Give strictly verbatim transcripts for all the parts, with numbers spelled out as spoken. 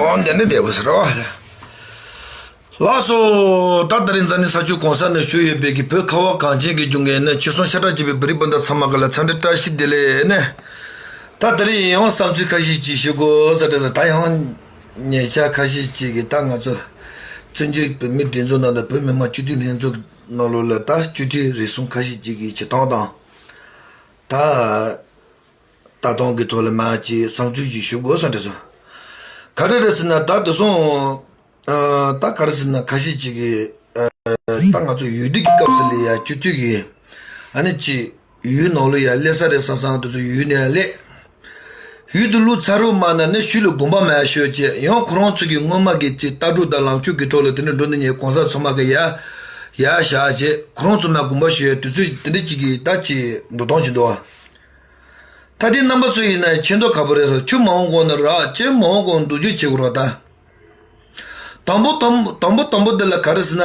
ཨོ་འདི་ནི་འདས་པོ་ཟེར་བ། ལགས་སོ། ད་དེ་རིང་འཛམ་གླིང་ས་ཕྱོགས་གང་ས་ནས་བཞུགས་ཡོད་པའི་གི་བོད་ཁ་བ་གངས་ཅན་གྱི་ལྗོངས་ཀྱི་ནི་ཆོལ་གསུམ་ཤ་ཁྲག་གཅིག་པའི་བོད་རིགས་སྤུན་ཟླ་ཚང་མ་ག་ལ་འཚམས་འདྲི་བཀྲ་ཤིས་བདེ་ལེགས་ནི། ད་དེ་རིང་ཡང་བསམ་ཚུལ་ཁ་ཤས་ཅིག་ཞུ་དགོས་ཟེར་དྲན་སོང་། ད་ཡང་ཉེ་ཆར་ཁ་ཤས་ཅིག་གིས་ད་ང་ཚོ་བཙན་བྱོལ་བོད་མིའི་སྒྲིག་འཛུགས་ནང་དང་བོད་མི་མང་སྤྱི་འཐུས་ལྷན་ཚོགས་ནང་ལོགས་ལ་ད་སྤྱི་འཐུས་རེ་ཟུང་ཁ་ཤས་ཅིག་གི་བྱེད་སྟངས་དང་། ད། ལྟ་སྟངས་ཀྱི་ཐོག་ལ་མར་ཅིག་བསམ་ཚུལ་ཅིག་ཞུ་དགོས་བསམ་དྲན་སོང་། ག་རེ་རེད་ཟེར་ན་ད་དེ་སོང་། ཨ། ད་ག་རེ་ཟེར་ན་ཁ་ཤས་ཅིག་གིས། ཨ། ད་ང་ཚོ་འོས་བསྡུ་གི་སྐབས་སུ་ལ་ཡ་སྤྱི་འཐུས་ཀྱི། ཨ་ནི་ཅིག་འོས་ནང་ལ་ཡ་སླེབས་ས་རེད་བསམ་བསམ་དེ་ཚོ་འོས་ནས་སླེབས། འོས་བསྡུ་བླུགས་ཚར་རུ་མ་ན་ནི་ཤུལ་ལ་དགོངས་པ་མ་ཞུ་བྱས་ཡང་ཁོ་རང་ཚོ་གི་སྔོན་མ་གི་ཅིག་ལྟ་གྲུབ་དང་ལངས་ཕྱོགས་ཀྱི་ཐོག་ལ་དེ་འདྲ་འགྲོ་འདི་ཉེ་གང་ཟག་ཚང་མ་གི་ཡ། ཡ་བཞག་བྱས་ཁོ་རང་ཚོ་མ་དགོངས་པ་ཞུ་ཡ་དུས་ཚོད་དེ་འདྲ་ཅིག་གི་ད་ཅིག་འགྲོ་སྟངས་ཅིག་འདུག་ཨ། ད་དེ་རྣམ་པ་ཚོ་ཡིན་ན་ཆེ་མདོག་ཁ་པོ་རེད་ཟེར། ཆུ་མ་འོང་གོང་ན་རགས་ཅན་མ་འོང་གོང་འདུག་རྒྱུ་བྱེད་དགོས་ར་ད། དང་པོ་དང་དང་པོ་དང་པོ་འདི་ལ་ག་རེ་ཟེར་ན།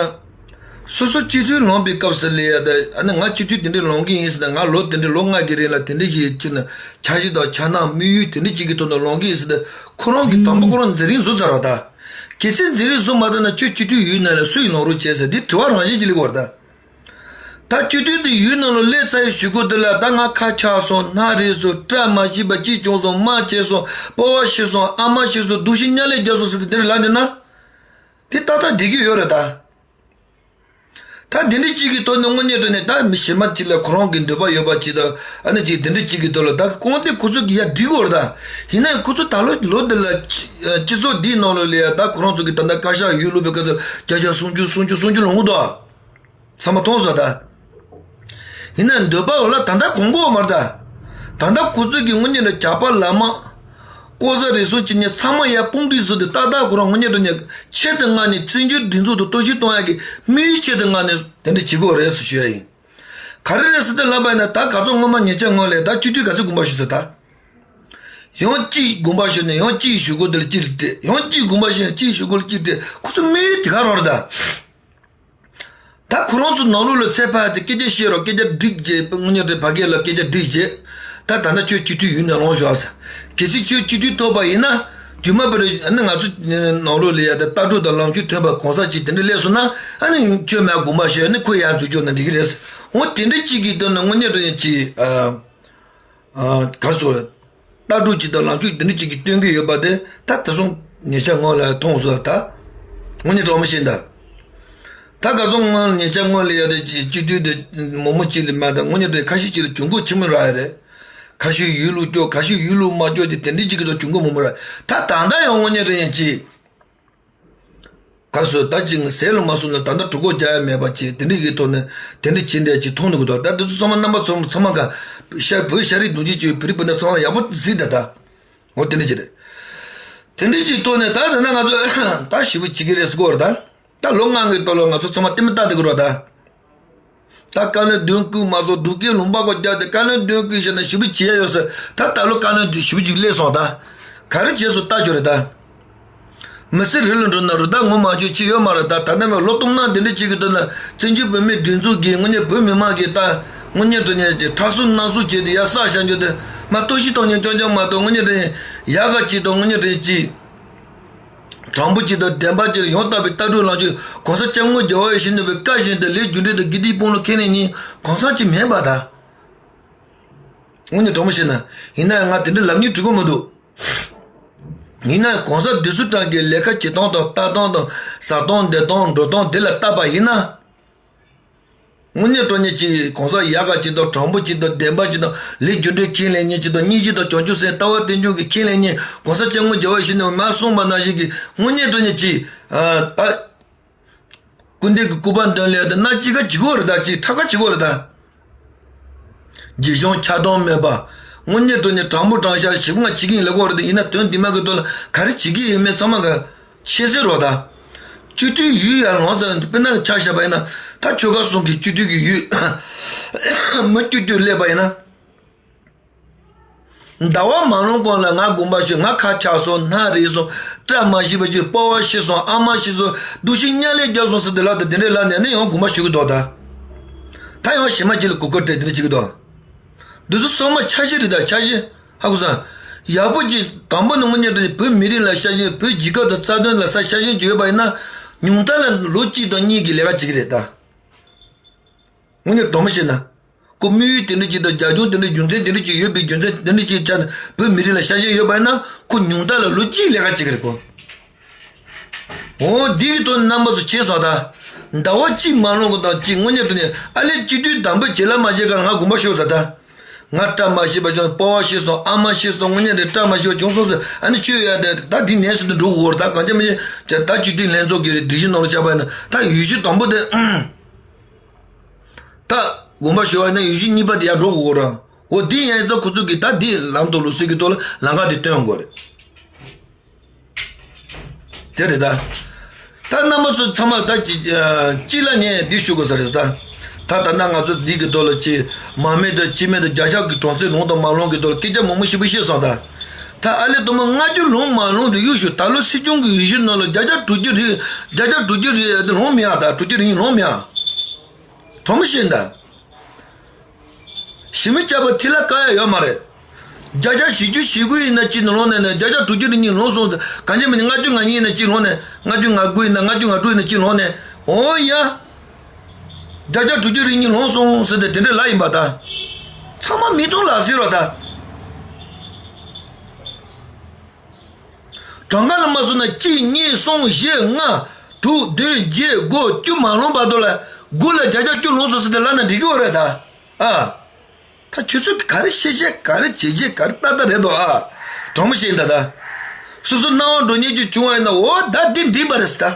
སོ་སོ་སྤྱི་འཐུས་ལངས་པའི་སྐབས་སུ་ལ་ཡ་ད་ཨ་ནི་ང་སྤྱི་འཐུས་དེ་འདྲ་ལངས་གི་ཡིན་ཟེར་ན་ང་ལོ་དེ་འདྲ་ལོ་ལྔ་གི་རིང་ལ་དེ་འདྲ་ཞིག་ཅིག་ན་འཆར་གཞི་དང་འཆར་སྣང་དམིགས་ཡུལ་དེ་འདྲ་ཅིག་གི་ཐོག་ནས་ལངས་གི་ཡིན་ཟེར་ན་ཁོ་རང་གི་དང་པོ་ཁོ་རང་མཛད་རིམ་བཟོ་ཚར་བ་ད། གལ་སྲིད་མཛད་རིམ་བཟོ་མ་ཐུབ་ན་ཁྱོད་སྤྱི་འཐུས་ཡོད་ན་ལ་སུ་ཡིས་ལངས་རོགས་བྱས་ཟེར་འདི་དྲི་བ་རང་བཞིན་ཅིག་སླེབས་ཀྱི་ཡོད་རེད་ད། ད་སྤྱི་འཐུས་དེ་ཡུལ་ནང་ལ་སླེབས་ཚར་ཡི་གཞུག་གུ་དེ་ལ་ད་ང་ཁ་ཆག་སོང་། སྣ་རལ་སོང་། བཀྲ་མ་ཤིས་པ་ཅིག་བྱུང་སོང་། རྨ་བྱས་སོང་། སྤོབས་པ་ཤི་སོང་། ཨ་མ་ཤི་སོང་། སྡུག་ཤི་དམྱལ་ལས་བརྒྱབ་སོང་ཟེར་ཏེ་དེ་འདྲ་ལབ་འདུག་ན། དེ་ཏག་ཏག་བསྡད་ཀྱི་ཡོད་རེད་ད། ད་དེ་འདྲ་གཅིག་གི་ཐོག་ནས་དངོས་གནས་དྲང་གནས་ད་མི་གཞན་མ་གཅིག་ལ་ཁོ་རང་གི་འདོད་པ་ཡོད་པ་གཅིག་དང་ཨ་ནི་གཅིག་དེ་འདྲ་གཅིག་གི་ཐོག་ལ་ད་ཁོང་དེ་ཁོ་ཚོ་གི་ཡ་འགྲིག་གི་ཡོད་རེད་ད། ཡིན་ན་ཡང་ཁོ་ཚོ་ད་ལོ་ལོ་འདི་ལ་སྤྱི་ཚོགས་འདིའི་ནང་ལོགས་ལ་ཡ་ད་ཁོ་རང་ཚོ་གི་ད་ལྟ་བཀའ་ཤག་ཡུལ་ལུགས་པའི་སྐབས་སུ་བརྒྱ་ཆ་སུམ་ཅུ་སུམ་ཅུ་སུམ་ཅུ་ལོངས་གི་འདུག་ཨ། ཚང་མ་མཐོང་སོང་ད། ཡིན་ན་འདོད་པ་འོ་ལ་ད་ལྟ་གོང་གོ་མར་ད། ད་ལྟ་ཁོ་ཚོས་ཀྱི་དངོས་གནས་ལ་ཇག་པ་ལ་མ། ལྐོག་ཟ་རེ་ཟུང་བྱེད་མཁན་ཚང་མ་ཡར་དཔུང་སྒྲིག་བཟོས་ཏེ་ཏག་ཏག་ཁོ་རང་དངོས་གནས་དྲང་གནས་ཆེད་དུ་མངགས་ནས་བཙན་བྱོལ་སྒྲིག་འཛུགས་དང་གཏོར་བཤིག་གཏོང་ཡག་གི་དམིགས་ཡུལ་ཆེད་དུ་མངགས་ནས་དེ་འདྲ་བྱེད་དགོས་རེད་ཟེར་ཞུ་ཡ་ཡིན། ག་རེ་རེད་ཟེར་ཏེ་ལབ་པ་ཡིན་ན་ད་ག་ཚོད་སྔོན་མ་ཉེ་ཆར་སྔོན་ལས་ད་སྤྱི་འཐུས་ག་ཚོད་དགོངས་པ་ཞུས་ཟེར་ད། ཡང་གཅིག་དགོངས་པ་ཞུས་ནས་ཡང་གཅིག་ཞུ་དགོས་དེ་ལ་གཅིག་ལ་སྤྲད། ཡང་གཅིག་དགོངས་པ་ཞུས་ནས་གཅིག་ཞུ་དགོས་ལ་གཅིག་སྤྲད། ཁོ་ཚོ་དམིགས་ཡུལ་དེ་ག་རང་རེད་ད། ད་ཁོ་རང་ཚོ་ནང་ལོགས་ལ་ཚད་ཕར་དེ་སྐད་ཆ་བཤད་རོགས། སྐད་ཆ་སྒྲིག་བྱས་དངོས་གནས་དེ་ཕ་གི་ལ་སྐད་ཆ་སྒྲིག་བྱས། ད་ད་ལྟ་ཁྱོད་སྤྱི་འཐུས་ཡུལ་ནས་ལངས་ཤོག་ཨ་ཟེར། གལ་སྲིད་ཁྱོད་སྤྱི་འཐུས་ཐོབ་པ་ཡིན་ན། རྒྱུ་མ་པ་རེད། ཨ་ནི་ང་ཚོ་ནང་ལོགས་ལ་ཡ་ད་ལྟ་གྲུབ་དང་ལངས་ཕྱོགས་མཐུན་པ་གང་ཟག་ཅིག་དེ་འདྲ་སླེབས་སོང་ན། ཨ་ནི་ཁྱོད་མར་དགོངས་པ་ཞུས་ནས་ཁོ་ཡར་འཛུལ་ཆོག་ན་འགྲིག་གི་རེད་ཟེར། འོ་དེ་འདྲ་གཅིག་གི་དོན་ནས་དངོས་གནས་དྲང་གནས་ཅིག་ཨ། ཨ། ག་རེ་ཟེར། ལྟ་གྲུབ་ཅིག་དང་ལངས་ཕྱོགས་འདི་འདྲ་ཅིག་གིས་སྟོན་གྱི་ཡོད་པ་དེ་ད་ད་སོང་ཉེ་ཆར་སྔོན་ལ་མཐོང་སོང་ད། དངོས་གནས་དྲང་མོ་བཤད་ན་ད། ད་ག་ཚོད་སྔོན་ཉེ་ཆར་སྔོན་ལ་ཡ་དེ་སྤྱི་སྤྱི་འཐུས་དེ་མང་མོ་ཅིག་ལ་མ་ད་དངོས་གནས་དྲང་ཁ་ཤས་ཅིག་ལ་གྱོང་གུད་ཆེན་མོ་རག་ཡ་རེད། ཁ་ཤས་ཡུལ་ལུགས་སྐྱོ། ཁ་ཤས་ཡུལ་ལུགས་མ་སྐྱོ་དེ་དེ་འདྲ་ཅིག་གི་ཐོག་གྱོང་གུད་མང་མོ་རག། ད་ད་ལྟ་ཡང་དངོས་གནས་དྲང་གནས་ཅིག་ག་སོ་ད་ཅིག་ཟས་ལ་མ་སོང་ན་ད་ལྟ་གྲོད་ཁོག་རྒྱག་ཡ་མེད་པ་ཅིག་དེ་འདྲ་གི་ཐོག་ནས་དེ་འདྲ་བྱེད་འདྲ་ཅིག་མཐོང་ནི་གི་འདུག་ད་འདི་ཚོ་ཚང་མ་རྣམ་པ་ཚོ་ཚང་མ་ག་ཤ་བོད་ཤ་རིགས་གདུང་རྒྱུད་ཅིག་བོད་རིགས་སྤུན་ཟླ་ཚང་མ་ཡག་པོ་གཟིགས་ད་ད། འོ་དེ་འདྲ་ཅིག་རེད། དེ་འདྲ་ཅིག་ཐོག་ནས་ད་ད་ན་ང་ཚོ་ད་ཞེ་པོ་བྱེད་ཀྱི་རེད་ཟེར་གོ་ར་ད། ད་ལོ་ལྔ་གི་ཐོག་ལ་ང་ཚོ་ཚང་མ་ལྟད་མོ་ལྟ་བསྡད་ཀྱི་རོ་ད། ད་བཀའ་བློན་མདུན་བསྐོས་མ་སོང་། སྡུག་སྐད་ལུང་པ་གོ་རྒྱག་སྟེ་བཀའ་བློན་མདུན་བསྐོས་བྱས་ན་ཞེ་པོ་བྱེད་ཡ་ཡོད་ཟེར། ད་ད་ལོ་བཀའ་བློན་དེ་ཞེ་པོ་ཅིག་སླེབས་སོང་ད། ག་རེ་བྱས་སོང་ལྟ་རྒྱུ་རེད་ད། མི་སེར་རི་ལ་འགྲོ་ན་རི་དྭགས་ངོ་མ་བཅོས་ཅི་ཡོད་མ་རེད་ད། ད་ནས་མར་ལོ་སྟོང་ནང་དེ་འདྲ་ཅིག་གི་དོན་ལ་བཙན་བྱོལ་བོད་མིའི་སྒྲིག་འཛུགས་ཀྱིས་དངོས་གནས་བོད་མི་མང་གིས་ད་དངོས་གནས་དྲང་གནས་ཀྱི་ཁྲག་གསོལ་རྣག་གསོལ་བྱས་ཏེ་ཡར་བསགས་བཞག་རྒྱུ་དེ་མར་གཏོར་བཤིག་གཏོང་མཁན་རྐྱང་རྐྱང་མ་གཏོགས་དངོས་གནས་དྲང་གནས་ཡག་ག་ཅིག་དང་དངོས་གནས་དྲང་གནས་ཅིག་དྲང་པོ་ཅིག་དང་བདེན་པ་ཅིག་ཡང་དག་པའི་ལྟ་གྲུབ་ལངས་ཕྱོགས་གོང་ས་སྐྱབས་མགོན་རྒྱལ་བ་ཡིད་བཞིན་ནོར་བུའི་བཀའ་བཞིན་དུ་ལས་རྒྱུ་འབྲས་དང་དགེ་སྡིག་དཔུང་ལ་ཁས་ལེན་མཁན་གང་ཟག་ཅིག་མིན་པ་དང་། དངོས་གནས་དྲང་པོ་བཤད་ན། ཡིན་ན་ཡང་ང་དེ་འདྲ་ལབ་སྙིང་བྲི་གི་མི་འདུག་ཡིན་ན་ཡང་གོང་ས་བདེ་སྲུང་ཁང་གི་ལས་ཀ་བྱེད་སྟངས་དང་ལྟ་སྟངས་དང་ཟ་སྟངས་བསྡད་སྟངས་འགྲོ་སྟངས་དེ་ལ་བལྟས་པ་ཡིན་ན། དངོས་གནས་དྲང་གནས་ཅིག་གོང་ས་ཡག་ག་ཅིག་དང་དྲང་པོ་ཅིག་དང་བདེན་པ་ཅིག་དང་ལས་རྒྱུ་འབྲས་ཁས་ལེན་མཁན་ཅིག་དང་སྙིང་རྗེ་དང་བྱང་ཆུབ་སེམས་ལྟ་བ་རྟེན་འབྱུང་གི་ཁས་ལེན་མཁན་གོང་ས་སྐྱབས་མགོན་རྒྱལ་བ་ཡིད་བཞིན་ནོར་བུས་མར་གསུངས་པ་ནང་བཞིན་གྱི་དངོས་གནས་དྲང་གནས་ཅིག་ཨ། ད། སྐུ་ལྡན་གྱི་སྐུ་པར་འདོན་ལས་དེ་སྣ་གཅིག་ཁ་གཅིག་གོ་རེད་ད། ཅིག་ཁྲག་ཁ་གཅིག་གོ་རེད་ད། རྗེས་བྱུང་ཆགས་སྡང་མེད་པ། དངོས་གནས་དྲང་གནས་དྲང་པོ་དྲང་བཞག་ཞིབ་ངང་བྱེད་ཀྱི་ཡིན་ལབ་གོ་རེད་དེ། ཡིན་ན་དོན་འདི་མ་གི་ཐོག་ལ་ག་རེ་བྱེད་ཀྱི་ཡིན་མིན་ཚང་མ་ག་ཤེས་གསལ་རོ་ད། སྤྱི་འཐུས་ཡུལ་ཡར་ལངས་ཙང་དཔེར་ན་ཆ་བཞག་པ་ཡིན་ན་ད་ཆོལ་ཁ་གསུམ་གྱི་སྤྱི་འཐུས་ཀྱི་ཡུལ་མི་བསྐྱོད་བསྐྱོད་སླེབས་པ་ཡིན་ན། ཟླ་བ་མང་རུང་གོང་ལ་ང་དགོངས་པ་ཞུ། ང་ཁ་ཆག་སོང་། སྣ་རལ་སོང་། བཀྲ་མ་ཤིས་པ་ཅིག་སྤོབས་པ་ཤི་སོང་། ཨ་མ་ཤི་སོང་། སྡུག་ཤི་དམྱལ་ལས་བརྒྱབ་སོང་ཟེར་དེ་ལབ་དང་དེ་འདྲས་ལབ་ནས་ནི་ཡང་དགོངས་པ་ཞུ་གི་འདུག་ད། ད་ཡང་གཞན་མ་ཅིག་ལ་གོ་སྐབས་སྤྲད་དེ་འདྲས་བྱེད་ཀྱི་འདུག་འདི་ཚོ་ཚང་མ་འཆར་གཞི་རེད་ད། འཆར་གཞི། ཧ་གོ་སོང་། ཡག་པོ་ཅིག་དང་པོ་ནི་དངོས་གནས་དྲང་གནས་བོད་མི་རིགས་ལ་ཤ་ཞེན། བོད་རྒྱལ་ཁབ་དང་རྩ་དོན་ལ་ཤ་ཞེན་ཅིག་ཡོད་པ་ཡིན་ན། ཉུང་མཐའ་ལ་ལོ་གཅིག་དང་གཉིས་ཀྱི་ལས་ཀ་བྱེད་ཀྱི་རེད་ད། དངོས་གནས་དྲང་མོ་བཤད་ན། ཁོ་དམིགས་ཡུལ་དེ་འདྲ་ཅིག་དང་རྒྱབ་ལྗོངས་དེ་འདྲ། རྒྱུ་མཚན་དེ་འདྲ་ཅིག་ཡོད་པའི། རྒྱུ་མཚན་དེ་འདྲ་ཅིག་ཆ་ནས་བོད་མི་རིགས་ལ་ཤ་ཞེན་ཡོད་པ་ཡིན་ན། ཁོ་ཉུང་མཐའ་ལ་ལོ་གཅིག་ལས་ཀ་བྱེད་ཀྱི་རེད་ཁོ། འོ་འདི་གི་ཐོག་ནས་རྣམ་པ་ཚོ་མཁྱེན་སོང་ད། ཟླ་བ་གཅིག་མ་ལོན་གི་དང་གཅིག་དངོས་གནས་དྲང་གནས་ཨ་ལས་སྤྱི་འཐུས་དམ་པོ་བྱེད་ལ་མ་བྱེད་ག་ལ་ང་དགོངས་པ་ཞུ་ས་ད། ང་བཀྲ་མ་ཤིས་པ་ཀྱང་སྤོབས་པ་ཤི་སོང་། ཨ་མ་ཤི་སོང་། དངོས་གནས་དྲང་གནས་བཀྲ་མ་ཤིས་པ་བྱུང་སོང་ཟེར། ཨ་ནི་ཆོས་ཡ་དེ་ད་འདི་ནས་སུ་དུ་འགྲོ་དགོས་རེད་ད། གང་ཅི་མི་ཅི་ད་སྤྱི་འཐུས་ལྷན་ཚོགས་ཀྱི་སྒྲིག་གཞི་ནང་ལ་ཆགས་པ་ཡིན་ན། ད་ཡུལ་གཞི་དང་པོ་དེ་ད་དགོངས་པ་ཞུ་བ་ཡིན་ན་ཡུལ་གཞི་གཉིས་པ་དེ་ཡར་འགྲོ་དགོས་རེད། འོ་འདི་ཡང་ཡིན་ཙང་ཁོ་ཚོ་གིས་ད་འདི་ལམ་དང་ལུགས་སྲོལ་གྱི་ཐོག་ལ་ལམ་ཁ་དེ་སྟོན་དགོས་རེད། དེ་རེད་ད། ད་རྣམ་པ་ཚོ་ཚང་མ་ད་ཅི་ཨ་ཅི་ལ་ངས་འདི་ཞུ་དགོས་ས་རེད་ད། ད་ད་ལྟ་ང་ཚོ་འདི་གི་ཐོག་ལ་ཅི་མ་མེད་དང་ཅི་མེད་དང་བརྒྱ་ཆ་གི་གྲངས་ཚད་ལོངས་དང་མ་ལོངས་གི་ཐོག་ལ་སྐད་ཆ་མང་པོ་ཞེ་པོ་བཤད་སོང་ད། ད་ཨ་ལས་དུ་མ་ལྔ་བཅུ་ལོངས་མ་ལོངས་དེ་གཡུག་ཞུ། ད་ལོ་སྲིད་སྐྱོང་གི་ཡུལ་ཤུལ་ནང་ལ་བརྒྱ་ཆ་དྲུག་ཅུ་རེད། བརྒྱ་ཆ་དྲུག་ཅུ་རེད་དེ་ལོངས་མེད་ཨ། ད་དྲུག་ཅུ་རེ་གཉིས་ལོངས་མེད་ཨ། གྲོགས་མོ་ཤེས་ད། ཞི་མི་སྐྱ་པ་ཐི་ལ་ཀ་ཡ་ཡོད་མ་རེད། བརྒྱ་ཆ་བཞི་བཅུ་ཞེ་དགུ་ཡིན་ན་གཅིག་ནང་ལོངས་ནས་ནས། བརྒྱ་ཆ་དྲུག་ཅུ་རེ་གཉིས་ལོངས་སོང་། གང་ཅི་མིན་ལྔ་བཅུ་ང་གཉིས་ཡིན་ན་གཅིག་ལོངས་ནས། ལྔ་བཅུ་ང་དགུ་ཡིན་ན། ལྔ་བཅུ་ང་དྲུག་ཡིན་ན་གཅིག་ལོངས་ནས། འོ་ཡ། བརྒྱ་ཆ་དྲུག་ཅུ་རེ་གཉིས་ལོངས་སོང་ཟེར་ཏེ་དེ་འདྲའི་ལ་ཡིན་པ་ད། ཚང་མ་མིག་མཐོང་ལག་ཟིན་རོ་ད། གྲངས་ཀ་ལ་མ་བཟུང་ན་གཅིག་གཉིས་གསུམ་བཞི་ལྔ་དྲུག་བདུན་བརྒྱད་དགུ་བཅུ་མ་ལོངས་བར་དུ་ལ། དགུ་ལ་བརྒྱ་ཆ་བཅུ་ལོངས་སོང་ཟེར་ཏེ་ལབ་ན་འགྲིག་གི་ཡོད་རེད་ད། ཨ། ད་ཁྱོད་ཚོས་ག་རེ་བཤད་བཤད། ག་རེ་བྱེད་བྱེད། ག་རེ་ལྟ་ལྟ་རེད་དོ་ཨ། གྲོགས་མོ་ཤེས་ད་ད། སོ་སོ་སྣང་བ་འགྲོ་མཁན་ཅིག་བྱུང་བ་ཡིན་ན། འོ་ད་འདི་འགྲིག་པ་རེད་ཟེར་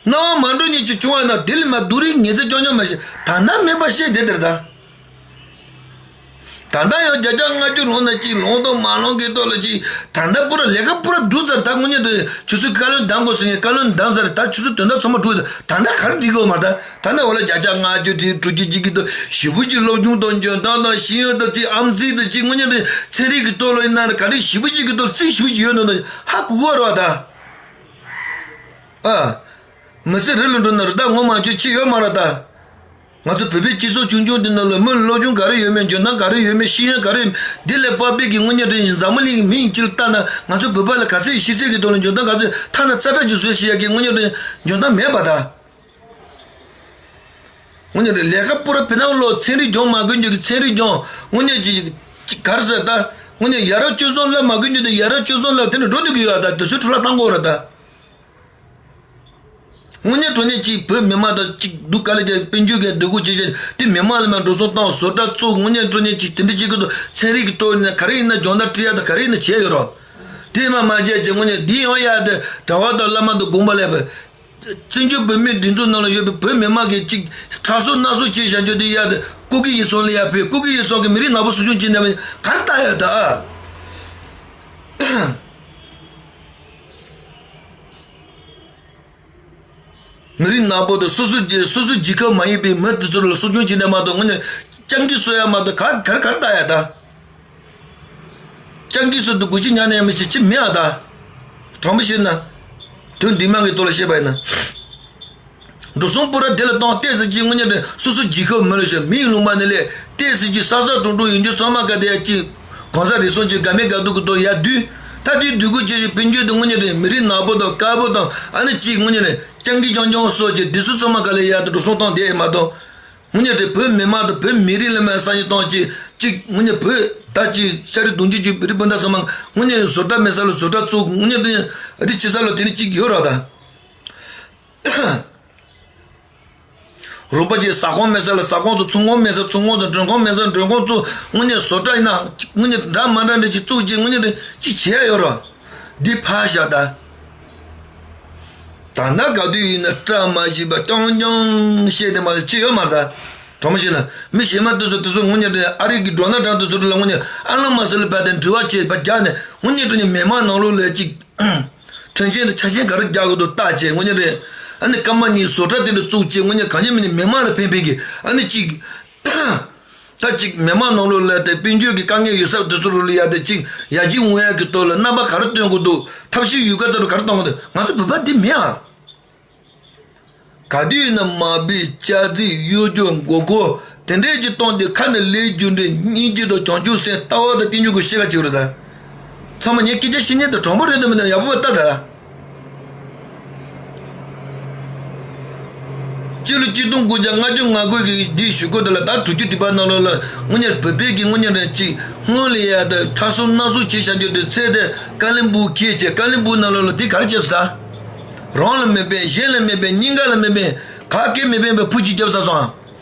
ད། སྣང་བ་མ་འགྲོ་མཁན་ཅིག་བྱུང་བ་ཡིན་ན་དེ་ལས་མ་སྡུག་རིགས་ངན་ཚད་ཅོག་ཉོག་མ་བཤད། ད་ན་མེད་པ་བཤད་བསྡད་དེར་ད། ད་ལྟ་ཡང་བརྒྱ་ཆ་ལྔ་བཅུ་ལོངས་ན་གཅིག་ལོངས་དང་མ་ལོངས་ཀྱི་ཐོག་ལ་གཅིག་ད་ལྟ་པུ་ར་ལས་ཀ་པུ་ར་འགྲུབ་ཚར། ད་དངོས་གནས་དུ་ཆུ་ཚོད་བཀའ་བློན་འདང་དགོས་ཟེར་ནས་བཀའ་བློན་འདང་ཚར། ད་ཆུ་ཚོད་དོན་དག་ཚང་མ་གྲུབ། ད་ལྟ་ག་རེ་འགྲིག་གི་ཡོད་མ་རེད། ད་ད་ལྟ་འོ་ལ་བརྒྱ་ཆ་ལྔ་བཅུ་དེ་དྲུག་ཅུ་གཅིག་གི་ཐོག་ཞེ་པོ་ཅིག་སློབ་སྦྱོང་དང་འཇོན་ཐང་དང་ཤེས་ཡོན་དང་གཅིག་ཨམ་ཚིག་དང་གཅིག་དངོས་གནས་དུ་ཚན་རིག་གི་ཐོག་ལ་ཡིན་ན་ག་རེ་ཞེ་པོ་ཅིག་གི་ཐོག་རྩིས་ཞེ་པོ་ཅིག་ཡོད་ནོ་ད་ཧ་གོ་གི་ཡོད་རེད་བ་ད། ཨ། མི་ཚེ་རི་ལ་འགྲོ་ན་རི་དྭགས་ངོ་མ་ཆོད་ཅི་ཡོད་མ་རེད་ད། ང་ཚོ་བོད་པའི་སྤྱི་ཚོགས་ཆུང་ཆུང་འདི་ནང་ལ་མི་སློབ་སྦྱོང་ག་རེ་ཡོད་མེད། འཇོན་ཐང་ག་རེ་ཡོད་མེད། ཤེས་ཡོན་ག་རེ་ཡོད་མེད། འདི་ལས་དཔག་པའི་གི་དངོས་གནས་དྲང་གནས་འཛམ་བུ་གླིང་གི་མི་ཡིན་ཅི་ལ་ལྟ་ན། ང་ཚོ་བོད་པ་ལ་ག་ཚད་ཤེས་ཚད་ཀྱི་ཐོག་ལ་འཇོན་ཐང་ག་ཚད་ཐ་ན་ཙ་དྲག་ཅིག་བཟོས་ཤེས་ཡ་གི་དངོས་གནས་དྲང་གནས་འཇོན་ཐང་མེད་པ་ད། དངོས་གནས་དྲང་གནས་ལས་ཀ་པུ་ར་བི་ནང་ལོ་ཚན་རིག་སྦྱོང་མ་དགོས་རྒྱུ་གི་ཚན་རིག་སྦྱོང་། དངོས་གནས་ཅིག་ཅིག་ག་རེ་ཟེར་ད། དངོས་གནས་ཡ་རབས་སྤྱོད་བཟང་སློབ་མ་དགོས་རྒྱུ་དེ་ཡ་རབས་སྤྱོད་བཟང་སློབ་དེ་ནས་འགྲོ་འདུག་གི་ཡོད་ད། དེ་ཚོའི་འཕྲོ་བརླག་བཏང་དགོས་རེད་ད། དངོས་གནས་དྲང་གནས་ཅིག་བོད་མི་མང་དང་ཅིག་སྡུག་དཀའ་ལས་ཀྱི་དཔལ་འབྱོར་གྱི་སྡུག་གུ་བྱེད་བྱེད་དེ་མི་མང་ལ་མ་འགྲོ་སོང་བཏང་བཟོ་གྲྭ་བཙུགས། དངོས་གནས་དྲང་གནས་ཅིག་དེ་འདྲ་བྱེད་ཀྱི་འདུག་ཚན་རིག་གི་ཐོག་ནས་ག་རེ་ཡིན་ན་སྦྱོང་བརྡར་ཁྲིད་ཡ་དང་ག་རེ་ཡིན་ན་བྱས་ཡོད་རོགས། དེ་མ་མ་བྱས་ཀྱི་དངོས་གནས་འདི་ཡང་ཡ་དེ་གྲྭ་བ་དང་བླ་མ་དང་དགོངས་པ་ལས་པའི་བཙན་བྱོལ་བོད་མིའི་སྒྲིག་འཛུགས་ནང་ལ་ཡོད་པའི་བོད་མི་མང་གིས་ཅིག་ཁྲག་གསོག་སྣ་གསོག་བྱས་བཞག་རྒྱུ་དེ་ཡ་དེ་སྐུ་སྒེར་ཡིག་ཚང་ལ་ཡ་ཕེབས། སྐུ་སྒེར་ཡིག་ཚང་གི་མི་རིགས་ནག་པོ་གསོ་སྐྱོང་བྱེད་མཁན་ག་རེ་ལྟ་ཡོད་ད། མི་རིགས་ནག་པོ་དང་སོ་སོ་རྒྱལ་སོ་སོ་རྒྱལ་ཁབ་མ་ཡིན་པའི་མི་དེ་ཚོ་ལ་གསོ་སྐྱོང་བྱེད་ནས་མ་གཏོགས། དངོས་གནས་སྤྱང་ཀི་གསོ་ཡ་མ་གཏོགས་ག་ག་ག་རེ་ལྟ་ཡ་ད། སྤྱང་ཀི་གསོ་དུ་དགུ་ཅི་ཉག་ནས་མི་བྱེད་ཅི་མེད་ཨ་ད། དྲང་པོ་བཤད་ན། དོན་འདི་མང་གི་ཐོག་ལ་བཤད་པ་ཡིན་ན། འགྲོ་སོང་པུ་ར་དེ་ལ་གཏོང་ཏོག་ཙམ་ཅིག་དངོས་གནས་དྲང་སོ་སོ་རྒྱལ་ཁབ་མི་ལ་ཤོད། མིའི་ལུང་པ་ནས་སླེབས་ཏོག་ཙམ་ཅིག་ས་ས་གྲོང་གྲོང་ཡིན་རྒྱུ་ཚང་མ་ག་དེ་ཡ་ཅིག་གང་ཟག་རེ་ཟུང་ཅིག་དགའ་མེད་དགའ་སྡུག་གི་ཐོག་ཡར་བསྡུས། ད་དེའི་སྡུག་གུ་ཅིག་ཅིག་དཔལ་འབྱོར་དེ་དངོས་གནས་དྲང་མི་རིགས་ནག་པོ་དང་དཀར་པོ་དང་ཨ་ནི་ཅིག་དངོས་གནས་དྲང་སྤྱང་ཀི་རྐྱང་རྐྱང་སོགས་ཀྱི་དེ་ཚོ་ཚང་མ་ག་ལ་ཡར་དུ་འགྲོ་སོང་བཏང་བསྡད་ཡོད་མ་གཏོགས། དངོས་གནས་དྲང་བོད་མི་མང་དང་བོད་མི་རིགས་ལ་མ་ས་ཡི་གཏོང་ཅིག་ཅིག་དངོས་གནས་བོད་ད་ཅིག་ཤ་རི་གདུང་རྒྱུད་ཀྱི་རི་སྤུན་ཟླ་ཚང་མ་དངོས་གནས་བཟོ་གྲྭ་མེད་ས་ལ་བཟོ་གྲྭ་བཙུགས། དངོས་གནས་དྲང་རི་ཆེ་ས་ལ་དེ་ནི་ཅིག་ཡོད་ར་ད། རོགས་པ་ཅིག་ཟ་ཁང་མེད་ས་ལ་ཟ་ཁང་བཙུགས། ཚོང་ཁང་མེད་ས་ཚོང་ཁང་བཙུགས། མགྲོན་ཁང་མེད་ས་མགྲོན་ཁང་བཙུགས། དངོས་གནས་བཟོ་གྲྭ་ཡིན་ན་དངོས་གནས་འདྲ་མ་འདྲ་འདྲ་ཅིག་བཙུགས་ཅིག་དངོས་གནས་དྲང་ཅིག་བྱེད་ཡ་ཡོད་ར། འདི་ཕར་བཞག་ད། ད་ལྟ་ག་དུས་ཡིན་ན་བཀྲ་མ་ཤིས་པ་རྐྱང་རྐྱང་བཤད་དེ་མ་གཏོགས་ཅི་ཡོད་མ་རེད་ད། དྲང་མོ་བཤད་ན་མི་གཞན་མ་དེ་ཚོ་དེ་ཚོ་དངོས་གནས་དྲང་ཨ་རི་གི་ཌོ་ནལ་ཊམ་དེ་ཚོ་ལ་དངོས་གནས་ཨ་ལ་མ་སི་ལ་ཕར་དེ་འབྲེལ་བ་བྱས་པ་རྒྱག་ནས་དངོས་གནས་དྲང་གནས་མི་མང་ནང་ལོགས་ལ་ཅིག་མཐུན་རྐྱེན་དང་ཆ་རྐྱེན་ག་རེ་རྒྱག་དགོས་འདུག་བལྟ་བྱས། དངོས་གནས་དྲང་ཨ་ནི་སྐར་མ་གཉིས་བཟོ་གྲྭ་དེ་འདྲ་བཙུགས་བྱས། དངོས་གནས་གང་ཡིན་མིན་ནས་མི་མང་ལ་ཕན་པའི་གི་ཨ་ནི་ཅིག་ད་ཅིག་མི་མང་ནང་ལོགས་ལ་དེ་དཔལ་འབྱོར་གྱི་དཀའ་ངལ་ཡོད་ས་དེ་ཚོ་རུ་ལ་ཡ་དེ་ཅིག་ཡར་རྒྱས་འོང་ཡ་གི་ཐོག་ལ་རྣམ་པ་ག་རེ་སྟོན་དགོས་འདུག་ཐབས་ཤེས་ཡོད་ག་ཚ་རུ་ག་རེ་གཏོང་དགོས་འདུག་ང་ཚོ་བོད་པ་འདི་མེད་ཨ། ག་དུས་ཡིན་ན་མ་བུའི་ལྕགས་རྩིས་གཡོ་སྒྱུ་མགོ་སྐོར་དེ་འདྲས་ཀྱི་གཏོང་དུས་ཁ་ནས་ལས་རྒྱུ་འབྲས་སྙིང་རྗེ་དང་བྱང་ཆུབ་སེམས་ལྟ་བ་དང་བསྟན་འགྱུར་གྱི་ཤེས་ཀ་བྱེད་རེད་ད། ཚང་མ་ངའི་སྐད་ཆ་བཤད་མཁན་དེ་གྲོང་པ་རེད་དམ་མིན་ན་ཡག་པོ་ལྟ་ད། སྤྱི་ལོ་གཅིག་སྟོང་དགུ་བརྒྱ་ལྔ་བཅུ་ང་དགུ་གི་འདི་གཞུག་གུ་དེ་ལ་ད་དྲུག་ཅུ་དྲུག་པ་ནང་ལོགས་ལ་དངོས་གནས་བོད་པའི་གི་དངོས་གནས་རེད་ཅིག་སྔོན་ལ་ཡ་ད་ཁྲ་གསུམ་སྣ་གསུམ་བྱས་བཞག་རྒྱུ་དེ་ཚེ་དེ་ཀ་ལིམ་པུ་ཁྱེད་ཀྱི་ཀ་ལིམ་པུ་ནང་ལོགས་ལ་འདི་ག་རེ་བྱས་སོང་ད། རང་ལ་མི་ཕན་གཞན་ལ་མི་ཕན་སྙིང་ག་ལ་མི་ཕན་ག་གེ་མི་ཕན་པའི་ཕུ་གཅིག་རྒྱབ་ས་སོང་།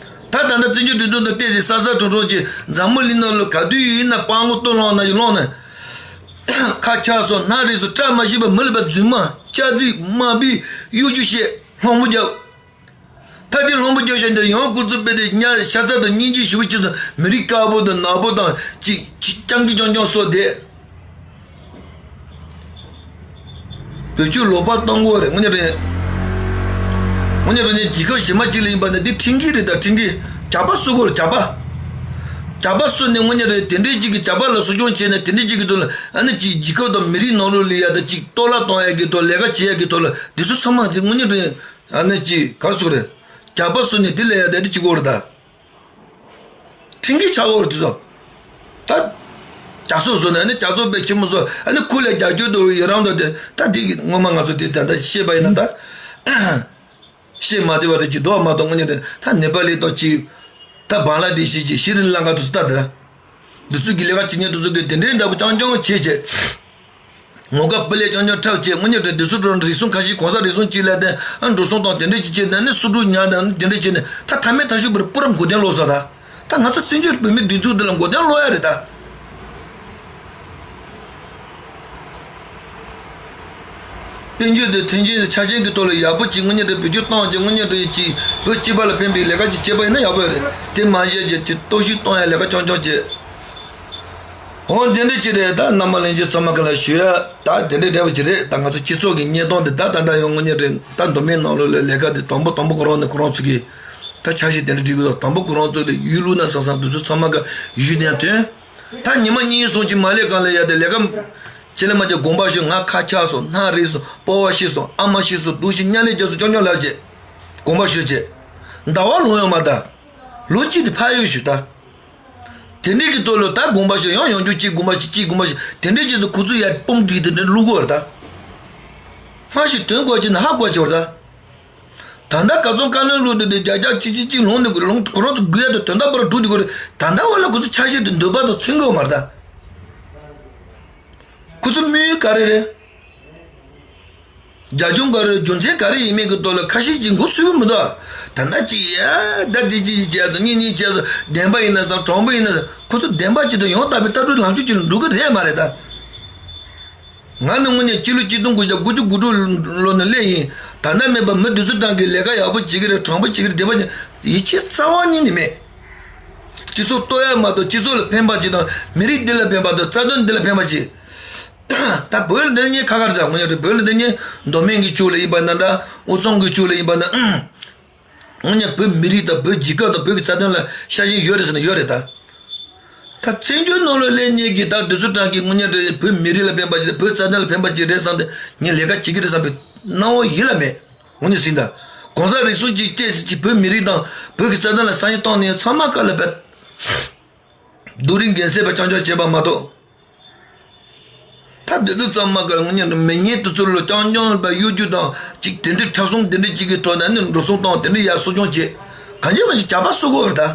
ད་ད་ལྟ་བཙན་བྱོལ་སྒྲིག་འཛུགས་དང་བལྟས་ཚེ་ས་ས་ཁྲོམ་ཁྲོམ་གྱི་འཛམ་བུ་གླིང་ནང་ལ་ག་དུས་ཡིན་ན་སྤྲང་པོ་སྟོད་ལུང་ནང་ཡི་ལོང་ནས། ཁ་ཆག་སོང་སྣ་རིག་སོང་བཀྲ་མ་ཤིས་པ་མི་ལ་པ་རྫུན་མ་སྐྱག་རྫུན་དམའ་འབེབས་གཡོ་སྒྱུ་བཤད་སློང་མོ་རྒྱབ། ད་དེ་སློང་མོ་རྒྱབ་བཞག་འདིར་ཡང་སྐུ་ཚབ་དཔེ་དེ་ཉ་ཤ་ཚ་དང་སྙིང་རྗེ་ཞེ་པོ་སྐྱེས་སོང་། མི་རིགས་དཀར་པོ་དང་ནག་པོ་དང་ཅིག་ཅིག་རྐྱང་གི་རྐྱང་རྐྱང་སོགས་དེ། བོད་ཆོས་ལོག་པ་གཏོང་དགོས་རེད་དངོས་གནས་རེད། དངོས་གནས་རེད་ནས་ཇི་ཁ་ཞེ་མ་གཅིག་ལ་ཡིན་པ་ནི་འདི་ཁྲིམས་འགལ་རེད་ད་ཁྲིམས་འགལ། ཇག་པ་སུ་དགོས་རེད་ཇག་པ། ཇག་པ་སུ་ནས་དངོས་གནས་རེད་དེ་འདྲའི་གཅིག་གི་ཇག་པ་ལ་སུ་སྐྱོང་བྱས་ནས་དེ་འདྲའི་གཅིག་གི་དོན་ལ་ཨ་ནི་གཅིག་ཇི་ཁ་དང་མི་རིགས་ནང་ལོགས་ལ་ཡ་ད་གཅིག་གཏོར་བརླག་གཏོང་ཡ་གི་དོན་ལས་ཀ་བྱེད་ཡ་གི་དོན་ལ་འདི་ཚོ་ཚང་མ་དེ་དངོས་གནས་རེད་ཨ་ནི་གཅིག་གར་སུ་རེད། ཇག་པ་སུ་ནས་འདི་ལས་ཡ་ད་འདི་གཅིག་དགོས་རེད་ད། ཁྲིམས་འགལ་ཆགས་འོར་དུ་སོ། ད། རྒྱ་སོ་སོ་ནས་ནི་རྒྱ་སོ་པའི་ཁྱིམ་མོ་སོ་ཨ་ནི་ཁུ་ལས་རྒྱ་སྐྱོད་དུ་ཡི་རང་དུ་དེ་ད་དེ་གི་ངོ་མ་ང་ཚོ་དེ་ད་ལྟ་ཤེས་པ་ཡིན་ན་ད། ཤེས་མ་དེ་བ་དེ་ཅི་འདོགས་མ་གཏོགས་དངོས་གནས་དེ་ད་ནེ་པ་ལི་ཏོ་ཅི། ད་བང་ལ་དེ་ཤེས་ཅི་ཤི་རི་ལང་ཀ་དུ་སུ་ད་དེ། འདི་ཚོ་གི་ལས་ཀ་བྱེད་མཁན་དེ་ཚོ་གི་དེ་འདྲའི་འདྲ་པོ་རྐྱང་རྐྱང་བྱེད་བྱེད། ངོ་དགའ་སྤུ་ལས་ཀྱང་ཀྱང་འཁྲབ་བྱས་དངོས་གནས་དྲན་དེ་སུ་འགྲོ་རིགས་སུ་ཁ་ཤས་གོང་ས་རིགས་སུ་གཅིག་ལ་བརྟེན་ཨ་འགྲོ་སོང་དང་དེ་འདྲས་ཅིག་བྱས་ནས་ནི་སུ་འགྲོ་ཉག་དང་དེ་འདྲས་བྱས་ནས་ད་ཐ་མའི་ཐ་ཤུ་པར་པུ་རམ་གོ་དན་ལོག་ས་ད་ད་ང་ཚོ་བཙན་བྱོལ་བོད་མི་སྒྲིག་འཛུགས་འདི་ལ་གོ་དན་ལོག་ཡ་རེད་ད། དཔལ་འབྱོར་དེ་ཐོན་སྐྱེད་ཆ་རྐྱེན་གྱི་ཐོག་ལ་ཡག་པོ་ཅིག་དངོས་གནས་དྲན་བེད་སྤྱོད་བཏང་ཅིག་དངོས་གནས་དྲན་ཅིག་བོད་སྤྱི་པ་ལ་ཕན་པའི་ལས་ཀ་ཅིག་བྱས་པ་ཡིན་ན་ཡག་པོ་ཡོད་རེད་དེ་མ་བྱས་ཅིག་དེ་སྟོབས་ཤུགས་གཏོང་ཡ་ལས་ཀ་རྐྱང་རྐྱང་བྱས། འོ་འདི་འདྲ་ཅིག་རེད་ད་རྣམ་པ་ལྷན་རྒྱས་ཚང་མ་ག་ལ་ཞུ་ཡ་ད་འདི་འདྲ་འདྲ་བ་ཅིག་རེད་ད་ང་ཚོ་སྤྱི་ཚོགས་ཀྱི་བརྙན་ཐུང་འདི་ད་ད་ད་ཡོང་དངོས་གནས་རེད་ད་མདོ་སྨད་ནང་ལོགས་ལ་ལས་ཀ་འདི་དང་པོ་དང་པོ་ཁོ་རང་ནས་ཁོ་རང་ཚོ་གིས་ད་ཆ་ཤས་དེ་འདྲ་སྒྲིག་གི་འདུག་དང་པོ་ཁོ་རང་ཚོ་ལ་ཡུལ་ལུགས་ན་བཟང་བཟང་འདི་ཚོ་ཚང་མ་ག་ཡུལ་ནས་ཐོན་ད་ཉི་མ་གཉིས་སོང་ཅིག་མ་ལས་གང་ལ་ཡ་དེ་ལས་ཀ་ཆེ་ལས་མ་ཅིག་དགོངས་པ་ཞུ་ང་ཁ་ཆག་སོང་སྣ་རིག་སོང་སྤོ་བ་ཤི་སོང་ཨ་མ་ཤི་སོང་སྡུག་ཤི་དམྱལ་ལས་རྒྱ་སོ་ཅོ་ཉོ་ལ་བྱེད་དགོངས་པ་ཞུ་བྱེད་ཟླ་བ་ལོང་ཡོང་མ་ད། ལོ་གཅིག་དེ་ཕ་ཡུལ་ཞུ་ད། དེ་འདྲས་ཀྱི་ཐོག་ལ་ད་དགོངས་པ་ཞུ་ཡང་ཡང་རྒྱུ་གཅིག་དགོངས་པ་ཞུ་གཅིག་དགོངས་པ་ཞུ་དེ་འདྲས་ཀྱི་ཐོག་ཁོ་ཚོ་ཡར་སྤུངས་བསྒྲིགས་དེ་འདྲས་བླུག་གོ་བར་ད། སྔ་ཞིག་དོན་གོ་ཅི་ན་ཧ་གོ་ཅི་བར་ད། ད་ལྟ་ག་ཚོང་བཀའ་བློན་བླུག་དེ་དེ་བརྒྱ་ཆ་གཅིག་གཅིག་གཅིག་ལོང་ནས་ལོང་ཁོ་རང་ཚོ་དགོས་ཡ་དེ་དོན་དག་པར་བསྒྲུགས་དེ་གོ་རེད་ད་ལྟ་བ་ལ་ཁོ་ཚོ་ཆ་ཤས་དེ་འདོད་པ་དང་མཚུངས་གོ་མ་རེད་ད། ཁོ་ཚོ་དམིགས་ཡུལ་ག་རེ་རེད། རྒྱབ་ལྗོངས་ག་རེ་རྒྱུ་མཚན་ག་རེ་ཡིན་མིན་གྱི་ཐོག་ལ་ཁ་ཤས་ཀྱིས་མགོ་ཚོས་ཀྱི་མི་འདུག་ད་ལྟ་ཅི་ཡ་ད་འདི་ཅི་ཅི་བྱས་སོང་གཉིས་གཉིས་བྱས་སོང་བདེན་པ་ཡིན་ན་བཟང་དྲང་པོ་ཡིན་ན་བཟང་ཁོ་ཚོ་བདེན་པ་ཅིག་དང་ཡང་དག་པའི་ལྟ་གྲུབ་ལངས་ཕྱོགས་ཅིག་ལ་འགྲོ་གི་རེད་མ་རེད་ད། ང་ནི་དངོས་གནས་སྤྱི་ལོ་གཅིག་སྟོང་དགུ་བརྒྱ་དགུ་བཅུ་གོ་དྲུག་ལོ་ནས་སླེབས་ཡིན། ད་ལྟ་མེད་པ་མི་དེ་ཚོ་གྲངས་ཀྱི་ལས་ཀ་ཡག་པོ་བྱེད་ཀྱི་རེད་དྲང་པོ་བྱེད་ཀྱི་རེད་བདེན་པ་ཅིག་ཡིད་ཆེས་རྩ་བ་ཉིད་ནས་མེད། སྤྱི་ཚོགས་གཏོར་ཡ་མ་གཏོགས་སྤྱི་ཚོགས་ལ་ཕན་པ་ཅིག་དང་མི་རིགས་འདི་ལ་ཕན་པ་དང་རྩ་དོན་འདི་ལ་ཕན་པ་ཅིག་ད་བོད་ལ་འདིར་ཉེ་ཁ་ཁར་དང་ངོ་ཉེ་རེད་བོད་ལ་འདིར་ཉེ་མདོ་སྨད་ཀྱི་ཆོས་ལ་ཡིན་པ་ན་འདྲ་དབུས་གཙང་གི་ཆོས་ལ་ཡིན་པ་ན་ཨང་། ངོ་ཉེ་བོད་མི་རིགས་དང་བོད་རྒྱལ་ཁབ་དང་བོད་ཀྱི་རྩ་དོན་ལ་ཤ་ཞེན་ཡོད་རེད་ཟེར་ན་ཡོད་རེད་ད། ད་བཙན་བྱོལ་ནང་ལ་སླེབས་ཉེ་གི་ད་དུས་ཚོད་གྲངས་ཀྱི་ངོ་ཉེ་རེད་བོད་མི་རིགས་ལ་ཕན་པ་ཅིག་རེད་བོད་རྩ་དོན་ལ་ཕན་པ་ཅིག་རེད་བསམ་སྟེ་ངས་ལས་ཀ་བྱེད་ཀྱི་རེད་བསམ་པའི་སྣང་བ་ཡིད་ལ་མེད་ངོ་ཉེ་ཟིན་ད། གོང་ས་རིགས་གསུམ་གྱིས་སྐད་ཟེར་གྱི་བོད་མི་རིགས་དང་བོད་ཀྱི་རྩ་དོན་ལ་ས་ཡོན་བཏང་ནས་ཚང་མ་དཀའ་ལས་པས། རྡོ་རིང་རྒྱལ་སྲས་པ་རྐྱང་རྐྱང་བྱས་པ་མ་གཏོགས། ད་འདི་ཚོ་ཚང་མ་ག་ངོ་ཉིད་མི་ཉིད་དེ་ཚོ་ལ་རྐྱང་རྐྱང་པ་གཡོ་སྒྱུ་དང་ཅིག་དེ་འདྲའི་ཁྲག་སྲུང་དེ་འདྲའི་ཅིག་གི་ཐོག་ནས་ནི་འགྲོ་སོང་བཏང་དེ་འདྲའི་ཡར་གསོ་སྐྱོང་བྱེད་གང་ཅི་གང་ཅི་ཇག་པ་གསོ་དགོས་རེད་ད།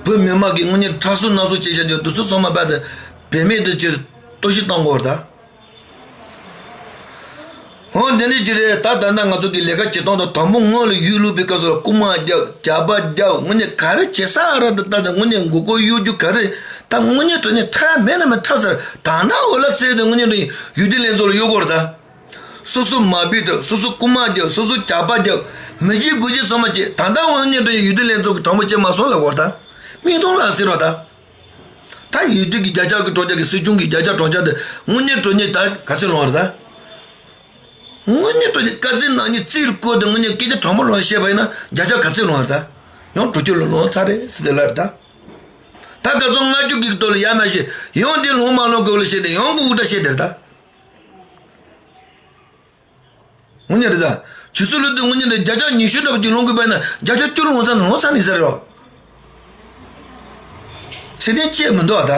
བོད་མི་དམངས་ཀྱི་ངོ་ཉིད་ཁྲག་གསོ་སྣ་གསོ་བྱེད་བཞིན་ཡོད་དེ་ཚོ་ཚང་མ་རྦད་དེ་བེད་མེད་དུ་ཅིག་གཏོར་བཤིག་གཏོང་དགོས་རེད་ད། འོ་འདི་འདྲ་ཅིག་རེད་ད། ད་ལྟ་ང་ཚོ་གི་ལས་ཀ་བྱེད་སྟངས་དང་དང་པོ་སྔོན་ལ་ཡུལ་ལུགས་པའི་སྐབས་སུ་ལ་རྐུ་མ་རྒྱབ་ཇག་པ་རྒྱབ་དངོས་གནས་ག་རེ་བྱེད་ས་ཨ་ར་ད་ལྟ་དང་དངོས་གནས་མགོ་སྐོར་གཡོ་སྒྱུ་ག་རེ་ད་དངོས་གནས་དྲང་གནས་ཁྲ་མེད་ན་མེད་ཁྲ་ཟེར་ད་ལྟ་འོ་ལ་ཚེ་དང་དངོས་གནས་དྲང་ཡུལ་དེ་ལེན་ཚོགས་ལ་གཡོ་སྐོར་ད། སོ་སོ་མ་བུད་དུ་སོ་སོ་རྐུ་མ་རྒྱབ་སོ་སོ་ཇག་པ་རྒྱབ་མི་བྱེད་དགུ་བྱེད་སོ་མ་བྱེད་ད་ལྟ་དངོས་གནས་དྲང་ཡུལ་དེ་ལེན་ཚོགས་ཀྱི་དྲང་པོ་བྱེད་མ་སོང་ལ་གོ་ད་མིག་མཐོང་ལ་ཟེར་བ་ད། ད་ཡུལ་དུས་ཀྱི་བརྒྱ་ཆ་གི་དྲུག་ཅུ་གི་སྲིད་སྐྱོང་གི་བརྒྱ་ཆ་དྲུག་ཅུ་དེ་དངོས་གནས་དྲང་གནས་ད་ག་ཚོད་ལོངས་རེད་ད། དངོས་གནས་དྲང་གནས་དཀའ་ཚེགས་ནག་ཉེས་རྩིས་བཀོད་དེ་དངོས་གནས་སྐད་ཆ་དྲང་པོ་ལོངས་བཤད་པ་ཡིན་ན་བརྒྱ་ཆ་ག་ཚོད་ལོངས་རེད་ད། ཡང་དྲུག་ཅུ་ལོ་ལོངས་ཚར་རེད་ཟེར་དེ་ལ་རེད་ད། ད་ག་ཚོད་ལྔ་བཅུ་གི་སྟོད་ལ་ཡ་མ་བཤད་ཡང་དེ་ལོངས་མ་ལོངས་གི་འོག་ལ་བཤད་དེ་ཡང་གི་འུར་སྒྲ་བཤད་དེ་རེད་ད། དངོས་གནས་རེད་ད། ཆུ་ཚོད་ལོ་དུས་དངོས་གནས་རེད་བརྒྱ་ཆ་ཉི་ཤུ་འདྲ་པོ་ཅིག་ལོངས་དགོས་པ་ཡིན་ན་བརྒྱ་ཆ་བཅུ་ལོངས་ས་ནས་ལོངས་ས་ནས་ཟེར་རོ། ཁྲིད་དེ་ཅེས་མི་འདུག་ཨ་ད།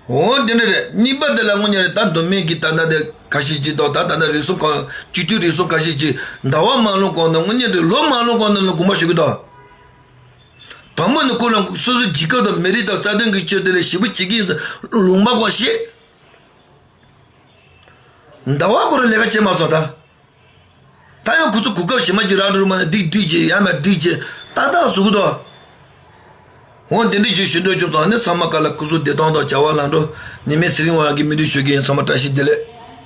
འོ་དེ་འདྲ་རེད། གཉིས་པ་དེ་ལ་དངོས་གནས་རེད། ད་མདོ་སྨད་ཀྱི་ད་ལྟ་དེ་ཁ་ཤས་ཅིག་དང་། ད་ད་ལྟ་རིགས་གསུམ་ཁ། སྤྱི་འཐུས་རིགས་གསུམ་ཁ་ཤས་ཅིག་ཟླ་བ་མང་ལོ་གོང་དུ། དངོས་གནས་དེ་ལོ་མང་ལོ་གོང་དུ་ལ་དགོངས་པ་ཞུ་གི་འདུག། དང་པོ་ནི་ཁོ་རང་སོ་སོའི་རྒྱལ་ཁབ་དང་མི་རིགས་དང་རྩ་དོན་གྱི་ཆེད་དུ་ལ་ཞེ་པོ་བྱེད་ཀྱི་ཡིན་ཟེར་ལུང་པ་གང་བཤད། ཟླ་བ་ཁོ་རང་ལས་ཀ་བྱེད་མ་སོང་ད། ད་ཡང་ཁོ་ཚོ་གོ་སྐབས་གཞན་པ་ཅིག་རག་འགྲོ་མ་ནས་འདི་སྒྲིག་བྱེད། ཡང་མ་སྒྲིག་བྱེད། ཏག་ཏག་བཟོ་གི་འདུག། འོ་འདི་འདྲ་ཅིག་ཞུ་འདོད་བྱུང་སོང་། ཨ་ནི་ཚང་མ་ག་ལ་སྐུ་གཟུགས་བདེ་ཐང་དང་བྱ་བ་ལམ་འགྲོ། ནི་མེད་ཚེ་རིང་བ་གི་སྨོན་འདུན་ཞུ་གི་ཡིན། ཚང་མ་བཀྲ་ཤིས་བདེ་ལེགས།